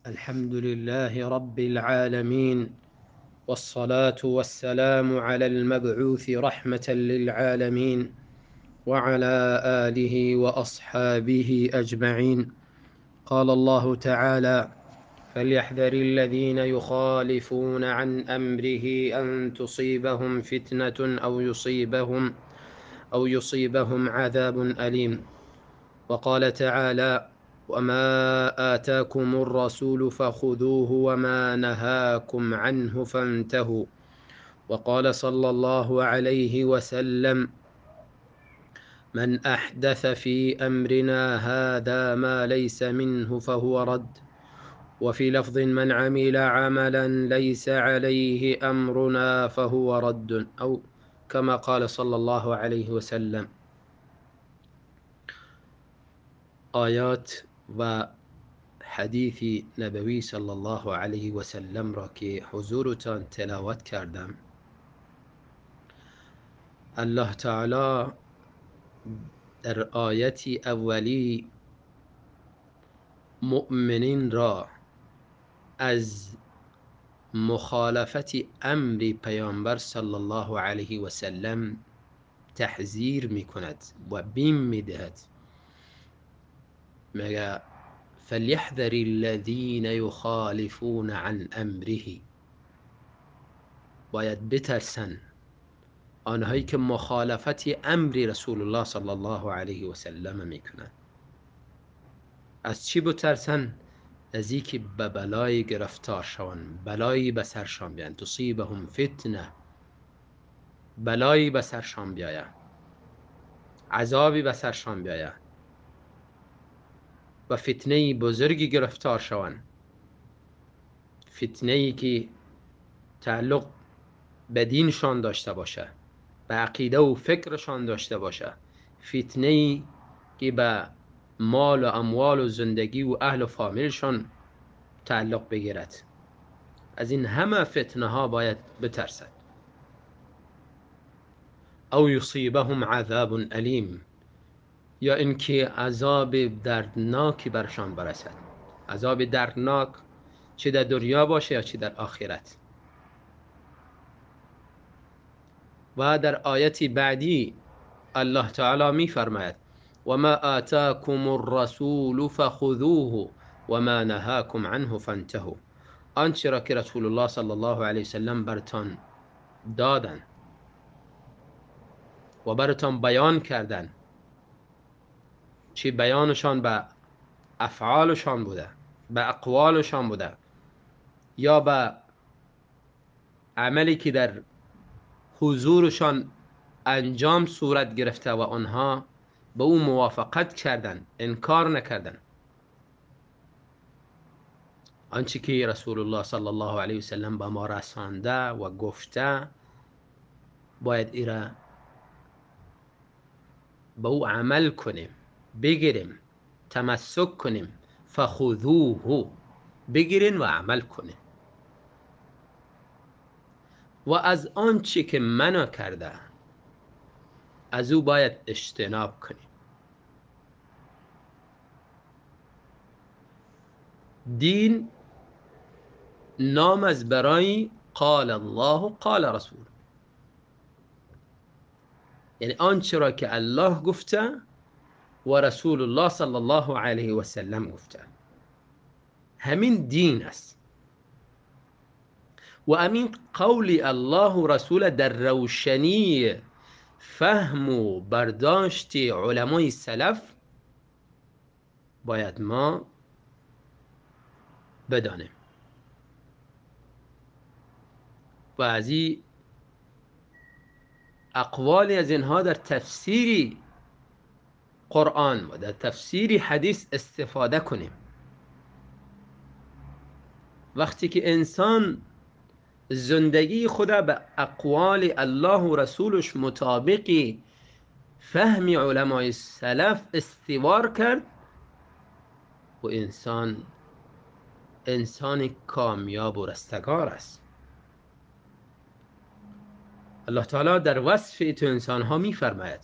الحمد لله رب العالمين، والصلاة والسلام على المبعوث رحمة للعالمين وعلى آله وأصحابه أجمعين. قال الله تعالى: فليحذر الذين يخالفون عن أمره أن تصيبهم فتنة أو يصيبهم عذاب أليم. وقال تعالى: وما آتاكم الرسول فخذوه وما نهاكم عنه فانتهوا. وقال صلى الله عليه وسلم: من أحدث في أمرنا هذا ما ليس منه فهو رد. وفي لفظ: من عمل عملا ليس عليه أمرنا فهو رد، أو كما قال صلى الله عليه وسلم. آیات و حدیث نبوی صلی الله علیه و سلم را که حضورتان تلاوت کردم، الله تعالی در آیت اولی مؤمنین را از مخالفت امر پیامبر صلی الله علیه و سلم تحذیر می کند و بیم می دهد. مگه فلیحذر الذین یخالفون عن امره، باید بترسن آنهایی که مخالفت امر رسول الله صلی الله علیه و سلم میکنن. از چی بترسن؟ از اینکه به بلای گرفتار شوند، بلایی به سرشان بیاید، تصیبهم فتنه، بلایی به سرشان بیاید، عذابی به سرشان بیاید و فتنه بزرگی گرفتار شوند، فتنه ای که تعلق به دینشان داشته باشه، به عقیده و فکرشان داشته باشه، فتنه ای که به مال و اموال و زندگی و اهل و فامیلشان تعلق بگیرد. از این همه فتنه ها باید بترسد. او یصیبهم عذاب الیم، یا اینکه عذاب دردناکی برشان برسد. عذاب دردناک چه در دنیا باشه یا چه در آخرت. و در آیت بعدی الله تعالی می فرماید: وما آتاكم الرسول فخذوه وما نهاكم عنه فانتهوا. آنچه را که رسول الله صلی الله علیه وسلم برتان دادن و برتان بیان کردن، چه بیانشان به افعالشان بوده، به اقوالشان بوده، یا به عملی که در حضورشان انجام صورت گرفته و آنها به او موافقت کردن، انکار نکردن. آنچه که رسول الله صلی الله علیه وسلم به ما رسانده و گفته، باید ایرا به او عمل کنیم، بگیریم، تمسک کنیم. فخذوه، بگیرین و عمل کنیم. و از آنچه که منع کرده از او باید اجتناب کنیم. دین نام از برای قال الله قال رسول، یعنی آنچه را که الله گفته و رسول الله صلی الله علیه و سلم گفته، همین دین است. و همین قول الله و رسول در روشنی فهم و برداشت علمای سلف باید ما بدانیم و از این اقوال از اینها در تفسیر قرآن و در تفسیر حدیث استفاده کنیم. وقتی که انسان زندگی خود به اقوال الله و رسولش مطابق فهم علمای سلف استوار کرد، و انسان کامیاب و رستگار است. الله تعالی در وصف تو انسان ها می فرماید: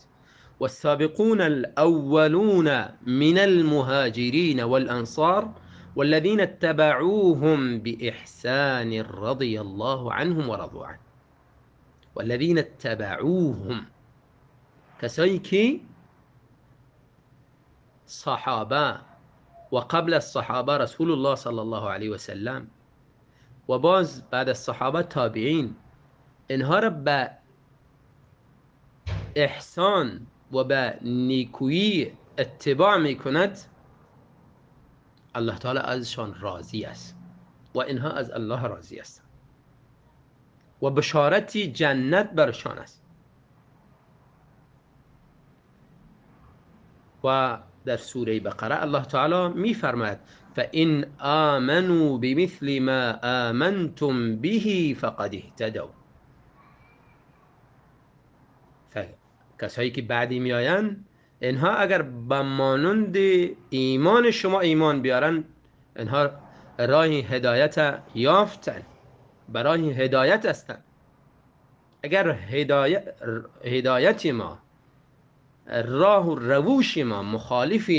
والسابقون الأولون من المهاجرين والأنصار والذين اتبعوهم بإحسان رضي الله عنهم ورضوا عنه. والذین اتبعوهم، کسایی که صحابه و قبل الصحابه رسول الله صلی الله علیه و سلم و باز بعد از صحابه تابعین، اینها را به احسان و به نیکویی اتباع میکند، الله تعالی ازشان راضی است و اینها از الله راضی هستند و بشارت جنت برشان است. و در سوره بقره الله تعالی میفرماید فإن آمنوا بمثل ما آمنتم به فقد اهتدوا. کسایی که بعدی میآیند، اینها اگر به مانند ایمان شما ایمان بیارن، اینها راه هدایت یافتن، برای هدایت هستند. اگر هدایت ما، راه و روش ما مخالف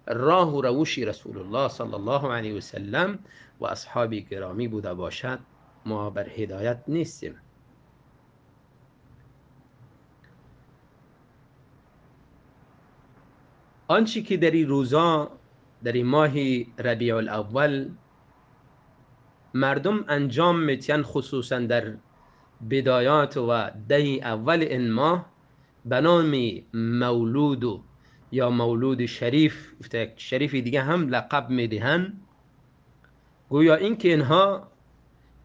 راه و روش رسول الله صلی الله علیه و سلم و اصحاب گرامی بوده باشد، ما بر هدایت نیستیم. آنچه که در این روزا، در این ماه ربیع الاول مردم انجام میتین، خصوصا در بدایات و ده اول این ماه، به نام مولود یا مولود شریف، شریف دیگه هم لقب میدهن، گویا اینکه اینها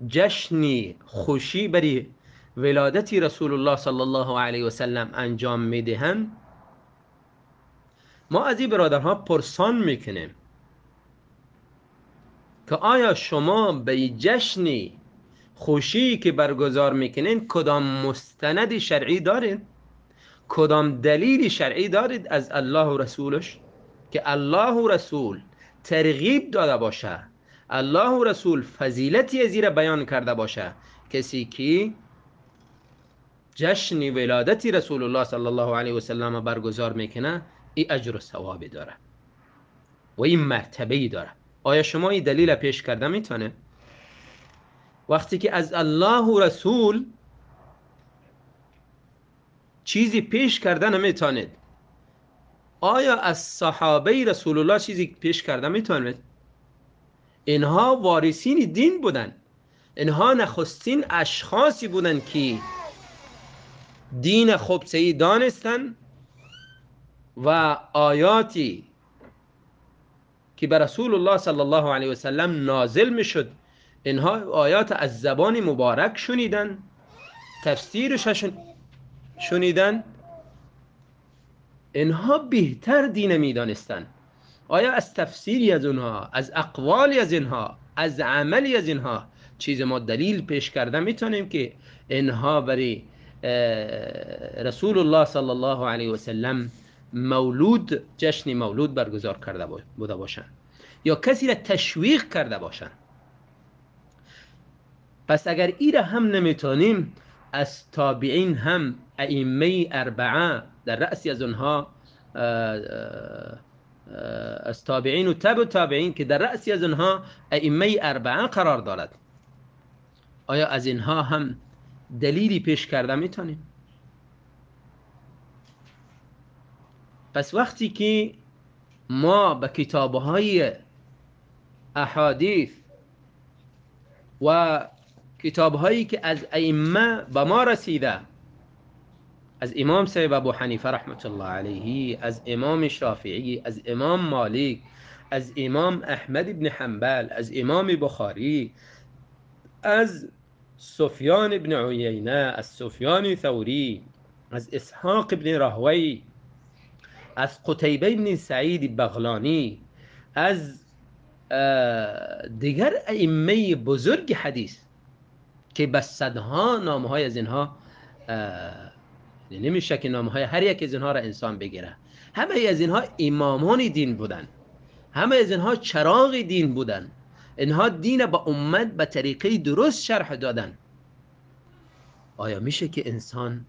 جشنی خوشی برای ولادت رسول الله صلی الله علیه و سلم انجام میدهن. ما از این برادرها پرسان میکنیم که آیا شما به جشنی خوشی که برگزار میکنین کدام مستند شرعی دارید؟ کدام دلیل شرعی دارید از الله و رسولش که الله و رسول ترغیب داده باشه، الله و رسول فضیلتی از را بیان کرده باشه؟ کسی که جشن ولادت رسول الله صلی الله علیه و سلم برگزار میکنه، این اجر و ثواب داره و این مرتبه داره. آیا شما این دلیل پیش کرده میتونه؟ وقتی که از الله و رسول چیزی پیش کرده نمیتونید، آیا از صحابه رسول الله چیزی پیش کرده میتونید؟ اینها وارثین دین بودن، اینها نخستین اشخاصی بودن که دین خوب صحیح دانستن و آیاتی که به رسول الله صلی الله علیه و سلم نازل میشد، اینها آیات از زبان مبارک شنیدن، تفسیرش شنیدن، اینها بهتر دین میدانستن. آیا از تفسیری از اونها، از اقوالی از اینها، از عملی از اینها چیز ما دلیل پیش کرده میتونیم که اینها برای رسول الله صلی الله علیه و سلم مولود، جشن مولود برگزار کرده بوده باشند یا کسی را تشویق کرده باشند؟ پس اگر ای را هم نمیتونیم، از تابعین هم ائمه اربعه در رأسی از اونها، از تابعین و تبع تابعین که در رأسی از اونها ائمه اربعه قرار دارد، آیا از اینها هم دلیلی پیش کرده میتونیم؟ پس وقتی که ما به کتاب‌های احادیث و کتاب‌هایی که از ائمه به ما رسیده، از امام صاحب ابو حنیفه رحمت الله علیه، از امام شافعی، از امام مالک، از امام احمد بن حنبل، از امام بخاری، از سفیان بن عیینه، از سفیان ثوری، از اسحاق بن راهوی، از قتیبه بن سعید بغلانی، از دیگر ائمه بزرگ حدیث که به صدها نامهای از اینها نمیشه که نامهای هر یک از اینها را انسان بگیره. همه از اینها امامان دین بودن، همه از اینها چراغ دین بودن، اینها دین با امت به طریقه درست شرح دادن. آیا میشه که انسان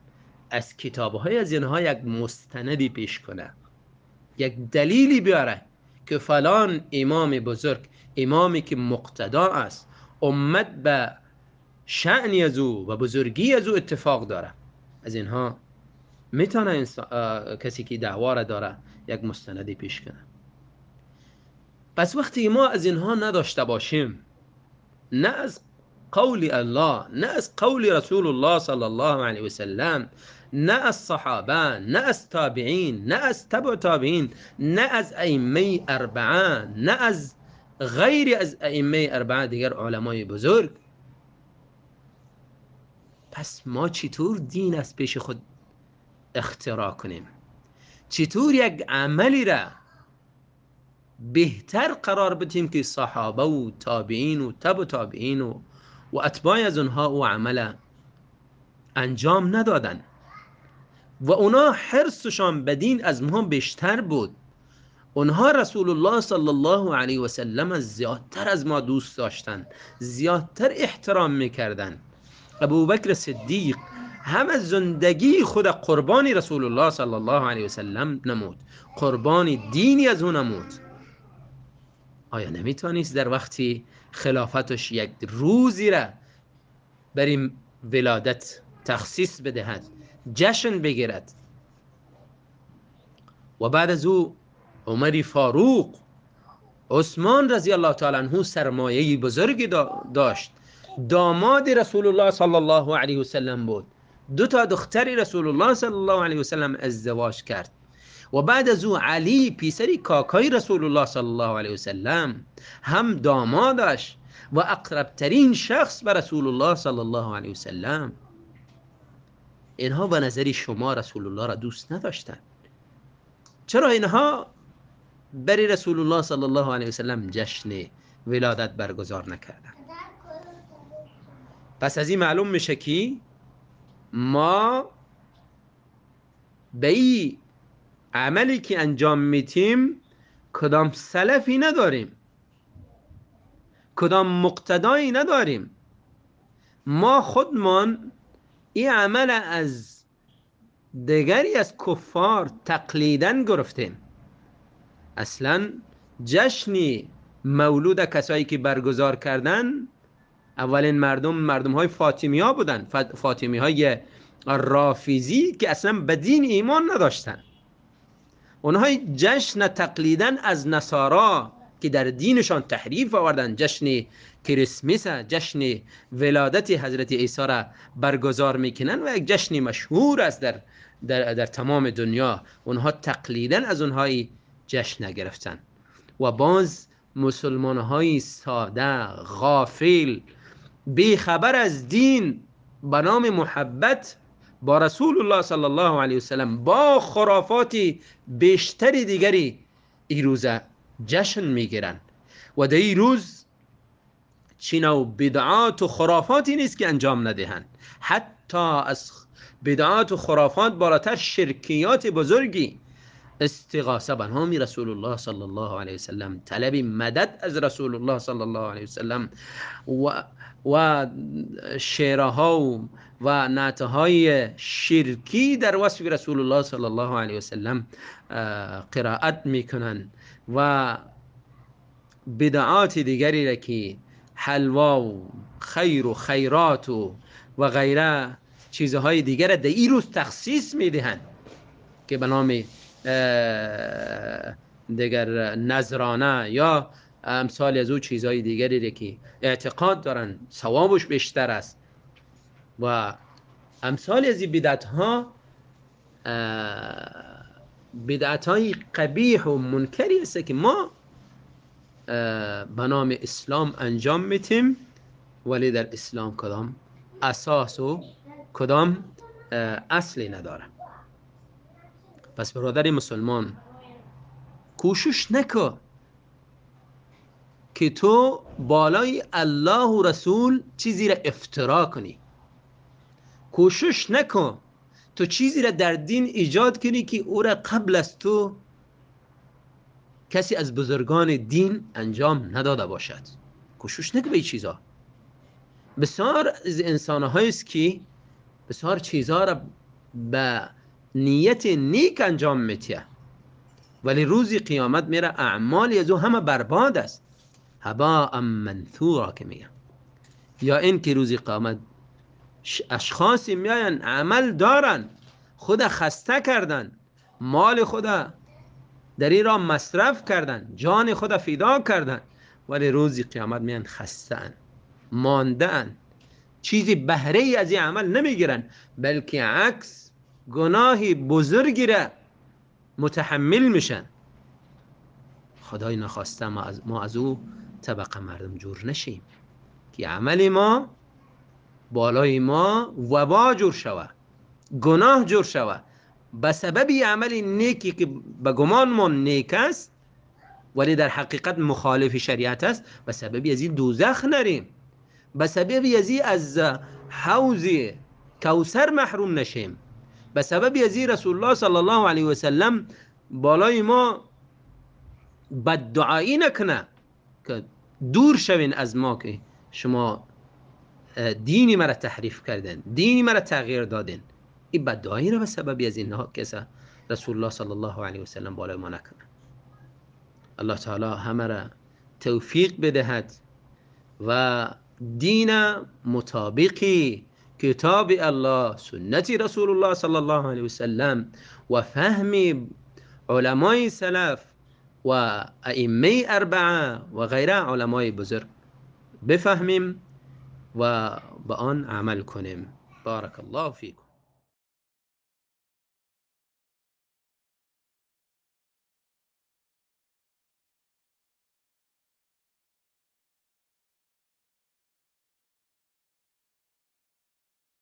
از کتابهای از اینها یک مستندی پیش کنه، یک دلیلی بیاره که فلان امام بزرگ امامی که مقتدا است، امت به شأنی از او و بزرگی از او اتفاق داره، از اینها میتونه کسی که دعوا را داره یک مستندی پیش کنه. پس وقتی ما از اینها نداشته باشیم، نه از قول الله، نه از قول رسول الله صلی الله علیه وسلم، نه از صحابه، نه از تابعین، نه از تبع تابعین، نه از ائمه اربعه، نه از غیر از ائمه اربعه دیگر علمای بزرگ، پس ما چطور دین از پیش خود اختراع کنیم؟ چطور یک عملی را بهتر قرار بدیم که صحابه و تابعین و تبع تابعین و اتباع از اونها او عمل انجام ندادن و اونا حرصشان به دین از ما بیشتر بود. اونها رسول الله صلی الله علیه و سلم زیادتر از ما دوست داشتن، زیادتر احترام میکردن. ابوبکر صدیق همه زندگی خود قربانی رسول الله صلی الله علیه و سلم نمود، قربانی دینی از او نمود. آیا نمیتونست در وقتی خلافتش یک روزی را برای ولادت تخصیص بدهد، جشن بگیرد؟ و بعد از او عمر فاروق، عثمان رضی الله تعالی عنه سرمایه بزرگی داشت، داماد رسول الله صلی الله علیه و سلم بود، دو تا دختر رسول الله صلی الله علیه و سلم ازدواج کرد. و بعد از او علی پیسری کاکای رسول الله صلی الله علیه و سلم هم دامادش و اقربترین شخص به رسول الله صلی الله علیه و سلم. اینها به نظر شما رسول الله را دوست نداشتند؟ چرا اینها برای رسول الله صلی الله علیه و سلم جشن ولادت برگزار نکردند؟ پس از این معلوم میشه که ما به این عملی که انجام میتیم کدام سلفی نداریم، کدام مقتدایی نداریم. ما خودمان این عمل از دیگری از کفار تقلیدن گرفتیم. اصلا جشن مولود کسایی که برگزار کردن اولین مردم های فاطمی ها بودن، فاطمی های رافیزی که اصلا به دین ایمان نداشتن. اونها جشن تقلیدن از نصارا که در دینشان تحریف آوردن، جشن کریسمس، جشن ولادت حضرت عیسی را برگزار میکنن و یک جشن مشهور است در, در, در تمام دنیا. اونها تقلیدن از اونهای جشن نگرفتن. و باز مسلمان های ساده، غافل، بیخبر از دین، به نام محبت با رسول الله صلی الله علیه وسلم با خرافات بیشتر دیگری این روزه جشن میگیرن و در این روز چی نوع بدعات و خرافاتی نیست که انجام ندهند. حتی از بدعات و خرافات بالاتر شرکیات بزرگی، استغاثه به نام رسول الله صلی الله علیه وسلم، طلب مدد از رسول الله صلی الله علیه وسلم و شعرها و نعتهای شرکی در وصف رسول الله صلی الله علیه وسلم قرائت میکنن و بدعات دیگری را که حلوا و خیر و خیرات و غیره چیزهای دیگر را در این روز تخصیص میدهند که به نام دیگر نذرانه یا امثال از او چیزهای دیگری را که اعتقاد دارن ثوابش بیشتر است و امثال از این بدعت ها، بدعت های قبیح و منکری است که ما به نام اسلام انجام میتیم، ولی در اسلام کدام اساس و کدام اصلی نداره. پس برادر مسلمان، کوشش نکن که تو بالای الله و رسول چیزی را افترا کنی. کوشش نکن تو چیزی را در دین ایجاد کنی که او را قبل از تو کسی از بزرگان دین انجام نداده باشد. کوشش نکن به این چیزا. بسیار از انسان است که بسیار چیزها را به نیت نیک انجام میتیه، ولی روزی قیامت میره اعمال از او همه برباد است، هباء منثورا که میگن. یا این که روز قیامت اشخاصی میاین عمل دارن، خود خسته کردن، مال خود در این را مصرف کردن، جان خود فدا کردن، ولی روز قیامت میان خسته ان، مانده ان، چیزی بهره ای از این عمل نمیگیرن، بلکه عکس گناهی بزرگی را متحمل میشن. خدای نخواسته ما از او طبقه مردم جور نشیم که عمل ما بالای ما وبا جور شوه، گناه جور شوه، به سبب عمل نیکی که به گمان ما نیک است ولی در حقیقت مخالف شریعت است، به سبب از این دوزخ نریم، به سبب از این از حوض کوثر محروم نشیم، به سبب از این رسول الله صلی الله علیه و سلم بالای ما بددعایی نکنه که دور شوین از ما که شما دینی مرا تحریف کردن، دینی مرا تغییر دادن. این بددعایی را به سبب از اینها کسا رسول الله صلی الله علیه و سلم بالای ما نکنه. الله تعالی همه را توفیق بدهد و دین مطابقی کتاب الله، سنت رسول الله صلی الله علیه و سلم و فهم علمای سلف و ائمه اربعه و غیره علمای بزرگ بفهمیم و به آن عمل کنیم. بارک الله فیکم.